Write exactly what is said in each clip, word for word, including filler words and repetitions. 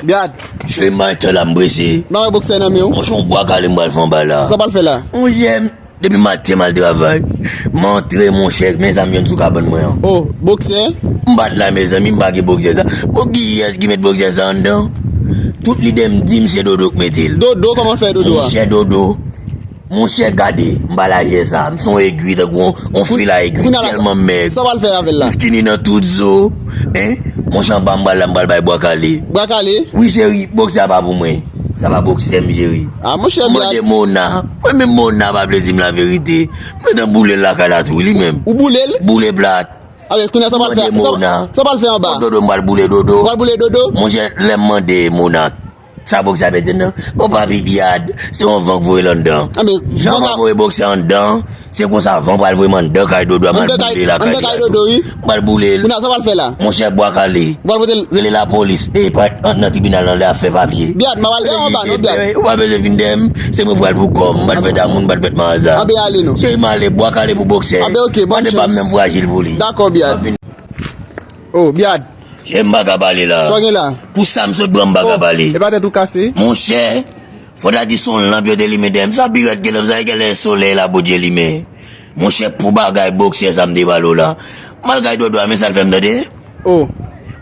Byad. Cheri, m bay tan la, m prese. M pa wè boksè nan men w. Monchè, yon bwa kale m pral fè anba la. Sa w pral fè la? Monchè, depi maten m al travay, m antre, monchè, men sa m jwenn sou kabann mwen an. Oh, boksè? M bat la, mezanmi, m pa gen boksè sa. Bon, kiyès ki met boksè sa anndan? Tout lide m di m se Dodo k mete l. Dodo, kòman fè Dodo a? Monchè, Dodo. Monchè, gade, m pa lajè sa. M se yon egwi, tankou yon, yon fil a egwi, tèlman m mèg. Sa w pral fè avè l la? M skinny nan tout zo. Hein? Monchè, anba m pral la, m pral bay bwa kale. Bwa kale? Wi, cheri, boksè a pa pou mwen. Sa pa boksè m, cheri. Ah, monchè, m mande Mona. Mwen menm Mona pa vle di m laverite. M gentan boule l lakay la tou, li menm. Ou boule l? Boule plat. Alè, kounye a sa w pral fè? Mande Mona. Sa w pral fè anba? Bon, Dodo, m pral boule Dodo. Ou pral boule Dodo? Monchè, lè m mande Mona, sa boksè a mete m nan? Bon, papi Byad, se yon van k voye l anndan. Jan van voye boksè anndan, se konsa van pral voye m anndan kay Dodo a, m pral boule lakay li a tou. M pral boule l. Kounye a sa w pral fè la? Monchè, bwa kale. Ou pral pote l? Rele lapolis. E, pa ant nan tribinal nan lè ap fè papye. Byad, m ap al dèyè w anba non, Byad. Ou pa bezwen vin dèyè m, se mwen pral pou kò m, m pa t fèt a moun, m pa t fèt maza. Anben ale non. Cheri, m ale, bwa kale pou boksè. Anben oke, bòn chans. Mande pa m menm frajil pou li. Dakò, Byad. Oh, Byad. Chè, m pa ka pale la. Sa w gen la? Pou sa m sot pran, m pa ka pale. E pa tèt ou kase? Monchè, fò ta di se yon lanp yo te limen dèyè m. Sa pi rèd ke lanp sa, e genlè solèy la Bondye limen. Monchè, pou bagay boksè sa m te pale w la. M al kay Dodo a, men sa l fè m tande. Oh.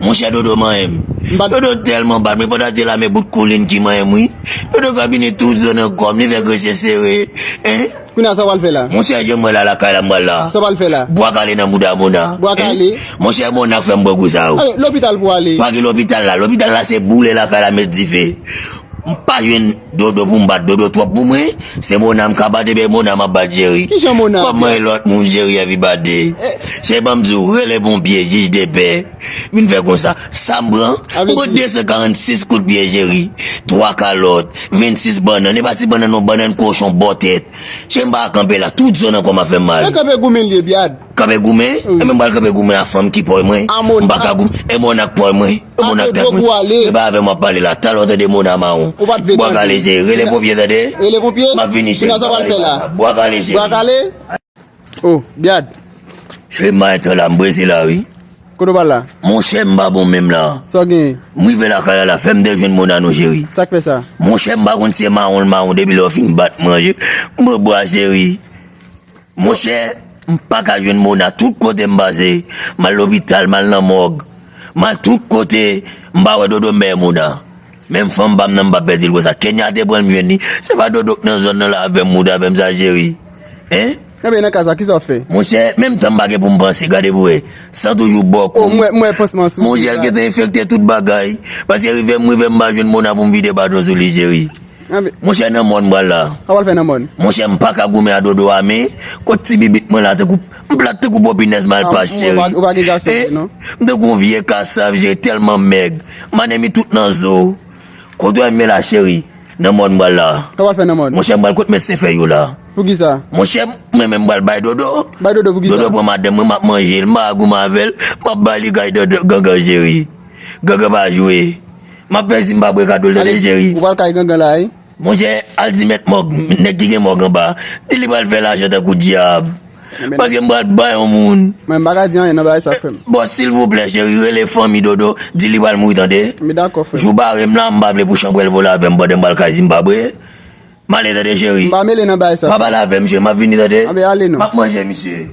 Monchè, Dodo manyen m. Dodo tèlman bat mwen, fò ta di la, men bout koulin ki manyen m, wi. Dodo kabine tout zòn nan kò m, li fè grenn sere. Hein? Kounye a sa w pral fè la? Monchè, jan m wè la, lakay la m pral la. Sa w pral fè la? Bwa kale nan mouda Mona. Bwa kale? Monchè, Mona k fè m bwè gwo sa yo. Alè, lopital pou ale. Pa gen lopital la. Lopital la se boule lakay la met dife. M pa jwenn Dodo pou m bat, Dodo twòp pou mwen. Se Mona m ka bat, ebyen Mona m ap bat, cheri. Kijan Mona? M ap manyen lòt moun, cheri, everybody. Cheri, ban m di w, rele ponpye, jij de pè. Vin fè konsa. Sa m pran? Ou pran de san karannsis kout pye, cheri. Twa kalòt, vennsis bannann. E pa ti bannann non, bannann kochon bò tèt. Cheri, m pa kanpe la. Tout zòn nan kò m ap fè m mal. Se kanpe goumen l ye, Byad. Kanpe goumen? Wi. Enben m pral kanpe goumen a fanm ki pòy mwen. M pa ka goumen. E Mona k pòy mwen. E Mona k dat mwen. Se pa avè m w ap pale la. Talè w tande Mona mawon. Bwa kale, cheri. Rele ponpye, tande. Rele ponpye? M ap vini, cheri. Kounye a sa w pral fè la? Bwa kale, cheri. Bwa kale? Oh, Byad. Cheri, m pa gen tan la, m prese la, wi. Kote w pral la? Monchè, m pa bon menm la. Sa w genyen? M rive lakay la la, fè m te jwenn Mona non, cheri. Sa k fè sa? Monchè, m pa konn si se mawon l mawon depi lè w fin bat manje. M pran bwa, cheri. Monchè, m pa ka jwenn Mona. Tout kote m pase, m al lopital, m al nan mòg. M al tout kote, m pa wè Dodo m bèyè Mona. Menm fanm pa m nan m pa pèdi l konsa. Kenya te pran l m jwenn li. Se pa Dodo k nan zòn nan la avè m, mouda avè m sa cheri. Hein? Enben nan ka sa, kisa w fè? Monchè, menm tan m pa gen pou m panse, gade pou wè. San toujou bò kou. Oh, m wè, m wè pansman sou. Monchè, l gentan enfekte tout bagay. Paske rive m rive m pa jwenn Mona pou m vide baton sou li cheri. Monchè, nan mòn m pral la. Sa w pral fè nan mòn? Monchè, m pa ka goumen a Dodo a men. Kot ti bibit mwen la, tankou, m plat tankou popinèz malpas cheri. Ou pa gen gason non. M tankou yon vye kasav, cheri, tèlman mèg. M anemi tout nan zo. Kote w wè m ye la, cheri? Nan mòn m pral la. Sa w pral fè nan mòn? Monchè, m pral kot medsen fèy yo la. Poukisa? Monchè, mwen menm m pral bay Dodo. Bay Dodo poukisa? Dodo pran madanm mwen, m ap manje l, m pa goumen avè l, m ap ba li kay Dodo, gangan cheri. Gangan pa jwe. M ap fè Zimbabwe kado l tande cheri. Ou pral kay gangan la wi. Monchè, al di mèt mòg, nèg ki gen mòg anba, di li pral fè lajan tankou dyab. Paske m pral bay yon moun. Mwen m pa ka di anyen nan bagay sa frè m. Bon, silvouplè cheri, rele fanmi Dodo, di li pral mouri tande. Mi dakò frè m. Jou bare m la, m pa vle pou chanpwèl vole avè m pandan m pral kay Zimbabwe. M ale tande cheri. M pa mele nan bagay sa. Pa pale avè m cheri, m ap vini tande. Anben ale non. M ap manje misye.